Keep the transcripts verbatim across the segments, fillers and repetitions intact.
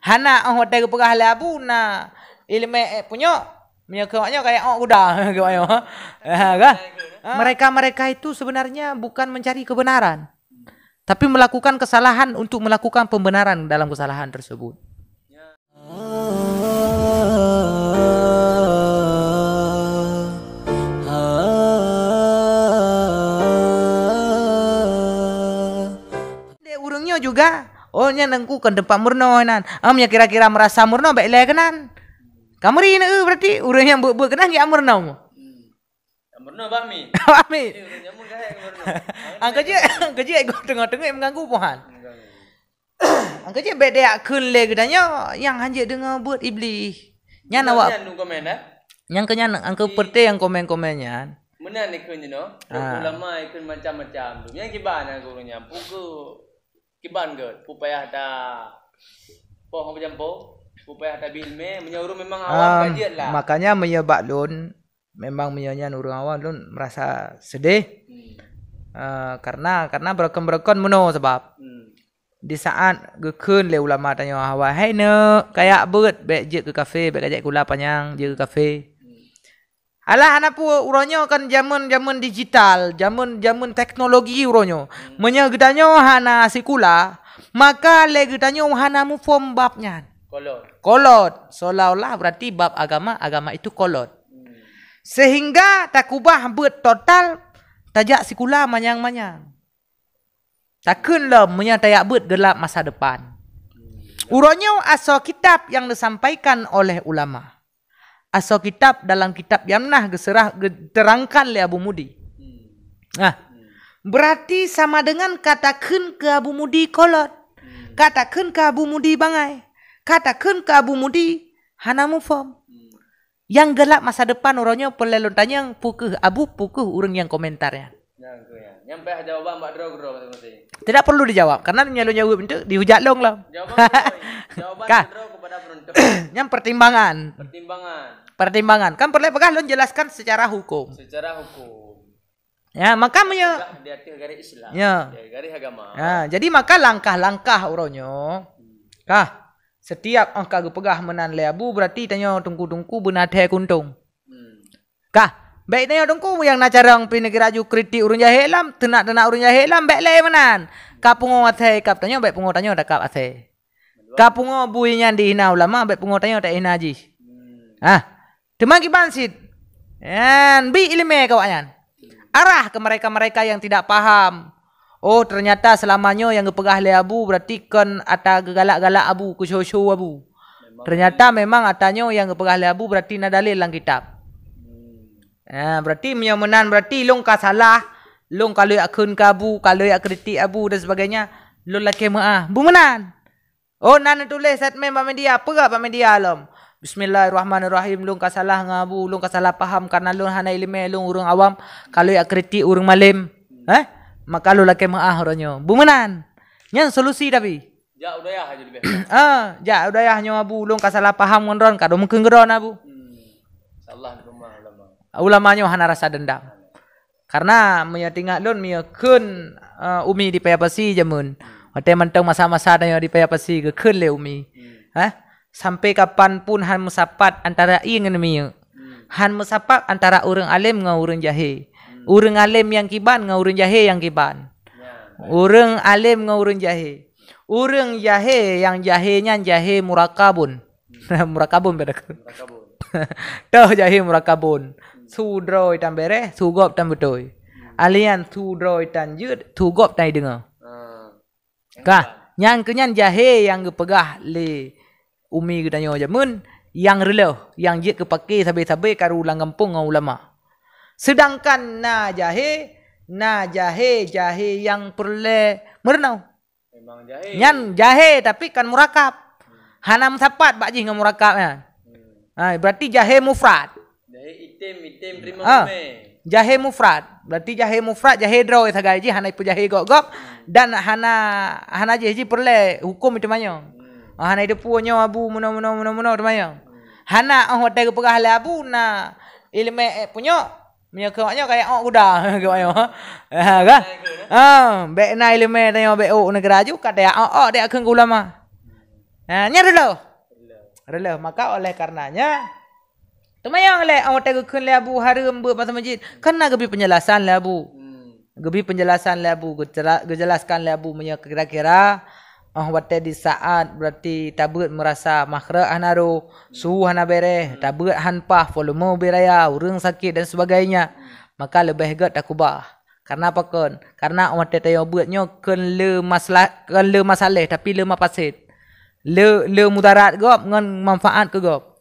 Hana, oh, watèe geupeugah lé Abu na ileumèe ék punyok, meunyoe keu awaknyoe kaya ôk guda keu awaknyoe. Ha, kan? Mereka-mereka itu sebenarnya bukan mencari kebenaran, tapi melakukan kesalahan untuk melakukan pembenaran dalam kesalahan tersebut. Deh ureueng nyoe juga, oh, nyan teungku kon teumpat meurunoe nan. Am nyang kira-kira meurasa meurunoe, bèk lé keunan. Ka meuri na, eh, berarti ureueng nyang beuet-beuet keunan geujak meurunoe. Meurunoe bak mi. Bak mi. Eh, ureueng nyamun ka hai meurunoe. Angka jeuet, angka jeuet, teungoh-teungoh mengganggu Tuhan. Mengganggu. Angka jeuet bèk dayah kheun lé geutanyoe nyang hanjeuet deungoe beuet Iblih. Nyan awak nyan nu komen, eh? Nyang keu nyan, angka peureté nyang komen-komen nyan. Meunan ikheun jinoe, ah, ulama ikheun macam-macam tu. Nyang kiban nyang guru nyan, peue keu kiban gét, peue payah ta poh ngon beujampo, peue payah ta bi ileumèe, meunyoe ureueng memang awam ka jeuet lah. Makanya meunyoe bak lôn, memang meunyoe nyan ureueng awam, lôn merasa sedih. Hmm. Ah, karena, karena beureukan-beureukan meunoe sabab. Hmm. Di saat geukheun lé ulama tanyoe, "Wahai neuk, kayak beuet, bèk jeuet keu kafé, bèk kajak kula panyang, jeuet keu kafé." Hmm. Alah, hana peue, uroe nyoe kan jameun-jameun digital, jameun-jameun teknologi uroe nyoe. Hmm. Meunyoe geutanyoe hana sikula, maka lé geutanyoe hana muphom bab nyan. Kolot. Kolot, seolah-olah berarti bab agama, agama itu kolot. Hmm. Sehingga takubah beuet total, tajak sikula manyang-manyang. Takheun lom meunyoe tajak beuet geulap masa depan. Uroe nyoe asoe kitab nyang disampaikan oleh ulama. Asoe kitab dalam kitab Yamnah geuseurah geuterangkan lé Abu Mudi. Nah, berarti sama dengan ka takheun keu Abu Mudi kolot. Ka takheun keu Abu Mudi bangai. Ka takheun keu Abu Mudi hana muphom. Nyang geulap masa depan uroe nyoe peureulèe lôn tanyong, peue keuh Abu, peue keuh ureueng nyang komentar nyan? Nyang keuh nyan. Nyan payah jawaban bak droe keudroe maséng-maséng. Tidak perlu dijawab, karena nyan lôn jaweueb enteuk dihujat lôn lom. Jawaban keudroe. Jawaban keudroe kepada penonton. Nyan pertimbangan. Pertimbangan. Pertimbangan. Kan peureulèe peugah lôn jelaskan secara hukum. Secara hukum. Ya, maka meunyoe di ateueh garis Islam, ya, di garis agama. Ya, jadi maka langkah-langkah uroe nyoe, kah, setiap angka geupeugah meunan lé Abu, berarti tanyoe teungku-teungku beuna thèe kuntong. Hmm. Kah, bèk tanyoe teungku nyang na carông pih neugeurak ju kritik ureueng jahé lam, teunak-teunak ureueng jahé lam, bèk lé meunan. Ka pungo asèe kab tanyoe, bèk pungo tanyoe takab asèe. Ka pungo bui nyan dihina ulama, bèk pungo tanyoe tahina jih. Hmm. Ah, Teuma kiban cit, nyan bi ileumèe keu awaknyan. Arah keu mereka-mereka yang tidak paham. Oh, ternyata selama nyoe nyang geupeugah lé Abu berarti kon ata geugalak-galak Abu, keu sho-sho Abu. Ternyata memang ata nyoe nyang geupeugah lé Abu berarti na dalil lam kitab. Ya, berarti meunyoe meunan berarti lôn ka salah, lôn ka lheueh akheun keu Abu, ka lheueh akritik Abu dan sebagainya, lôn lakèe meu'ah. Beumeunan. Oh, na neutuléh statement bak media, peugah bak media lom. Bismillahirrahmanirrahim, lôn ka salah ngon Abu, lôn ka salah paham karena lôn hana ileumèe, lôn ureueng awam, ka lheueh akritik ureueng malém. Eh? Maka lôn lakèe meu'ah uroe nyoe. Beumeunan. Nyan solusi tapi. Jak u dayah aja leubeh. Ah, jak u dayah nyoe Abu, lôn ka salah paham ngon droen, ka droen meukeun keu droen Abu. Hmm. Salah di rumah ulama. Ulama nyoe hana rasa dendam. Karena meunyoe teuingat lôn, meunyoe kheun, eh, Umi di Paya Pasi jameun, watèe mantong masa-masa tanyoe di Paya Pasi geukheun lé Umi. Hmm. Hah? Sampai kapan pun han meusapat antara ie ngon minyeuk. Hmm. Han meusapat antara ureueng além ngon ureueng jahé. Hmm. Ureueng além nyang kiban ngon ureueng jahé nyang kiban. Ya. Ureueng além ngon ureueng jahé. Ureueng jahé nyang jahé nyan jahé murakabun. Murakabun beda. Murakabun. Toh jahé murakabun. Su droe tan bèrèh, su gob tan beutôi. Alian su droe tan jeuet, su gob tan jideungoe. Ah. Kah, nyang keu nyan jahé nyang geupeugah lé Umi geutanyoe jameun, nyang reuloh, nyang jeuet geupake sabe-sabe karu lam gampông ngon ulama. Sedangkan na jahé, na jahé, jahé nyang peureulèe meurunoe. Memang jahé. Nyan jahé, tapi kan murakab. Hmm. Hana meusapat bak jih ngon murakab nyan. Hmm. Ha, berarti jahé mufrad. Jahé item, item terima. Ah, jahé mufrad. Berarti jahé mufrad, jahé droe sagai jih, hana ipeujahé gob-gob. Hmm. Dan hana, hana jih, jih peureulèe hukum itu manyong. Hmm. Ah, hana ideupu nyoe Abu meunoe, meunoe, meunoe, meunoe teumanyong. Hmm. Hana, oh, watèe geupeugah lé Abu na ileumèe ék punyok. Meunyoe keu awaknyoe kaya ôk guda, keu awaknyoe. Ha, kan? Ha, bèk na ileumèe tanyoe bèk ôk neugara aju, ka tajak ôk-ôk tajak kheun keu ulama. Ha, nyan reuloh. Reuloh. Maka oleh karenanya, teuma nyang lé, oh, watèe geukheun lé Abu hareuem beuet masa masjid, kan na geubi penjelasan lé Abu. Hmm. Geubi penjelasan lé Abu, geujela-, geujelaskan lé Abu meunyoe kira-kira, oh, watèe di saat berarti tabeuet meurasa makhraj hana rôh, su hana bèrèh, tabeuet han paih, volume ubé raya, ureueng sakét dan sebagainya, maka leubeh gèt takubah. Karena apa kon? Karena watèe tanyoe beuet nyoe kon le masala-, kon le masalah, tapi le mafasid. Le, le mudarat gob ngon manfaat keu gob.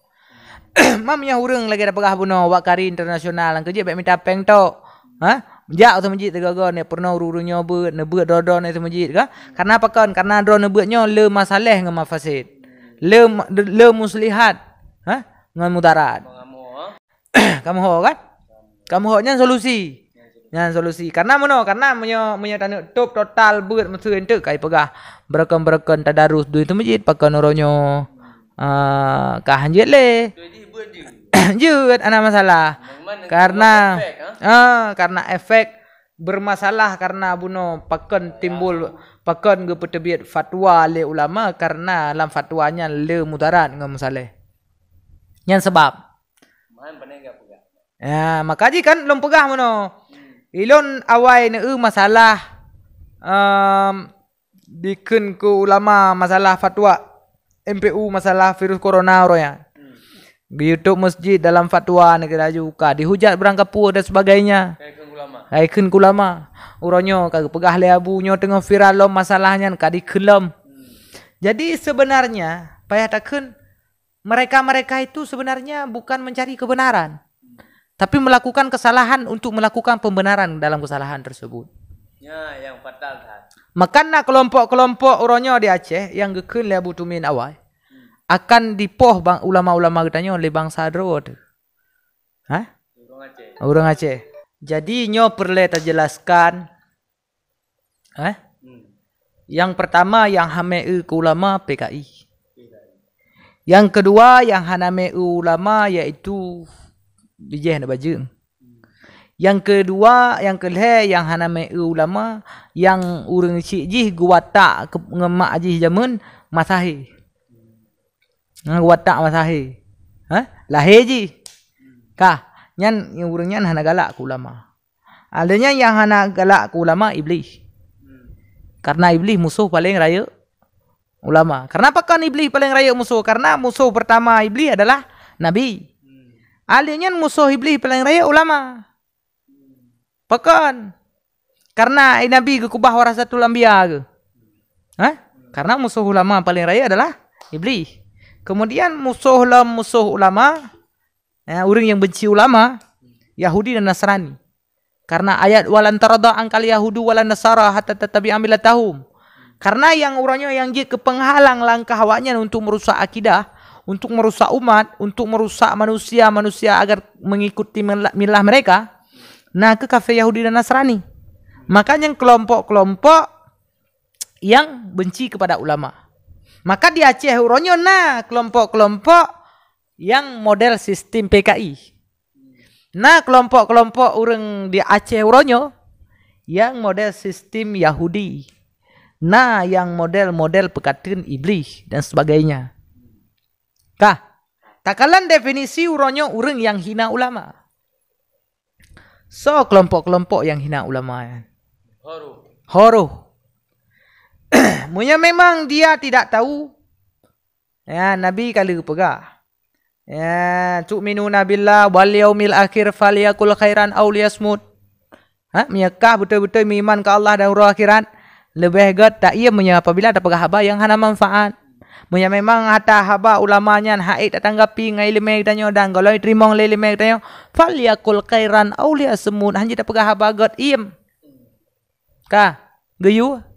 Mam nyoe ureueng lagèe tapeugah bunoe wak kari internasional, nyang keujeuet bèk mita péng tok. Ha? Jak u masjid teuga-ga, nyoe peurunoe ureueng nyoe beuet, neubeuet droe-droe nyoe u masjid ka? Karena apa kon? Karena droe neubeuet nyoe le masalah ngon mafasid. Le ma-, le muslihat, ha? Ngon mudarat. Kamoe ho kan? Kamoe ho, nyan solusi. Nyan solusi. Karena meunoe, karena meunyoe, meunyoe taneuk top total beuet meuseuen teuk kai peugah. Beureukan-beureukan tadarus dui u masjid, pakon uroe nyoe, ah, ka hanjeuet lé. Jeuet, hana masalah. Karena, ah, karena efek bermasalah karena bunoe pakon timbul, pakon geupeuteubiet fatwa lé ulama karena lam fatwa nyan le mudarat ngon musaléh. Nyan sebab. Ya, maka jih kan lôn peugah meunoe. Ilôn awai neueu masalah, em, dikheun keu ulama masalah fatwa M P U masalah virus corona uroe nyan. Di YouTube masjid dalam fatwa neugeuh laju ka dihujat barang kapue dan sebagainya. Kai kheun ulama. Kai kheun ulama. Uroe nyoe ka geupeugah lé Abu nyoe teungoh viral lom masalah nyan ka dikheun lom. Jadi sebenarnya payah takheun mereka-mereka itu sebenarnya bukan mencari kebenaran, tapi melakukan kesalahan untuk melakukan pembenaran dalam kesalahan tersebut. Ya, yang fatal that. Maka na kelompok-kelompok uroe nyoe di Aceh yang geukheun lé Abu Tumin awai akan dipoh bang ulama-ulama geutanyoe lé bansa droe teuh. Ha? Ureueng Aceh. Ureueng Aceh. Jadi nyoe peureulée tajelaskan. Eh? Hmm. Yang pertama yang hamé eu keu ulama P K I. P K I. Yang kedua yang hana mé eu ulama yaitu bijéh na bajeueng. Hmm. Yang kedua, yang keulhée yang hana mé eu ulama, yang ureueng chik jih geuwatak keu-, ngon mak jih jameun Masahe. Hmm. Ngon geuwatak Masahe. Ha? Lahé jih. Hmm. Kah, nyan ureueng nyan hana galak keu ulama. Alheuh nyan nyang hana galak keu ulama Iblih. Hmm. Karena Iblih musoh paleng rayeuk ulama. Karena pakon Iblih paleng rayeuk musoh? Karena musoh pertama Iblih adalah Nabi. Hmm. Alheuh nyan musoh Iblih paleng rayeuk ulama. Hmm. Pakon? Karena Nabi geukeubah warasatul anbiya geuh. Ha? Karena musoh ulama paleng rayeuk adalah Iblih. Kemudian musoh lom musoh ulama, ya, ureueng nyang benci ulama, Yahudi dan Nasrani. Karena ayat, "Walan tarda ankal yahudu walan nasara hatta tattabi'a millatahum." Karena nyang uroe nyoe nyang jeuet keu peunghalang langkah awaknyan untuk merusak akidah, untuk merusak umat, untuk merusak manusia-manusia agar mengikuti mila-, milah mereka, na kheueh kafé Yahudi dan Nasrani. Maka nyang kelompok-kelompok nyang benci kepada ulama. Maka di Aceh uroe nyoe na kelompok-kelompok nyang model sistem P K I. Na kelompok-kelompok ureueng di Aceh uroe nyoe nyang model sistem Yahudi. Na nyang model-model peukateun Iblih dan sebagainya. Kah, takalon definisi uroe nyoe ureueng nyang hina ulama. Soe kelompok-kelompok nyang hina ulama nyan? Ho roh. Ho roh. Meunyoe memang dia tidak tahu, ya, Nabi ka lheueh peugah. Ya, "Tu'minuna billah wal yaumil akhir falyakul khairan aw liyasmut." Ha, meunyoe kah beutôi-beutôi meuiman keu Allah dan uroe akhirat, leubeh gét taiem meunyoe apabila tapeugah haba nyang hana manfaat. Meunyoe memang hata haba ulama nyan hak ék tatanggapi ngon iéleumé geutanyoe dan gohlom jiteurimong lé iéleumé geutanyoe, "Falyakul khairan aw liyasmut." Hanjeuet tapeugah haba gét, iem. Ka, geuyue?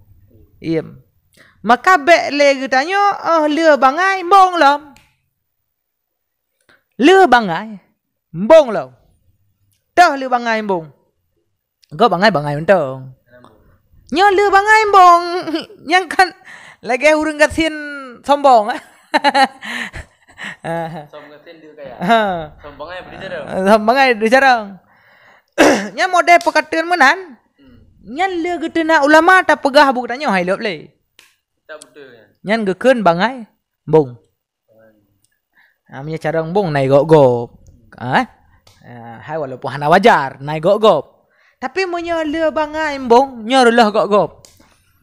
Iem. Maka bék lé geutanyoe, oh, le bangai, embong lom. Le bangai, embong lom. Toh le bangai, embong. Gob bangai, bangai mantong. Nyoe le bangai, embong. Nyang kan lagée ureueng gasien sombong. Som gasien dia kaya. Ha. Som bangai beri jarang. Som bangai beri jarang. Nyan model peukateun meunan. Hmm. Nyan le geuteuna ulama tapeugah bu geutanyoe hai lop lé. Tak betul nyan. Nyan geukheun bangai. embong. Ha, meunyoe carông embong na igop-gop. Ha, eh? Ha, hai walaupun hana wajar, na igop-gop. Tapi meunyoe le bangai embong, nyoe reuloh gop-gop.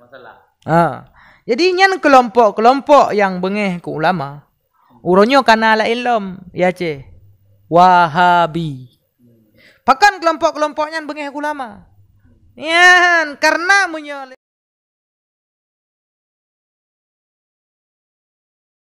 Masalah. Ha. Jadi nyan keulompok-keulompok nyang beungéh keu ulama. Uroe nyoe ka na laén lom, ya ceh. Wahabi. Pakon keulompok-keulompok nyan beungéh keu ulama? Nyan, karena meunyoe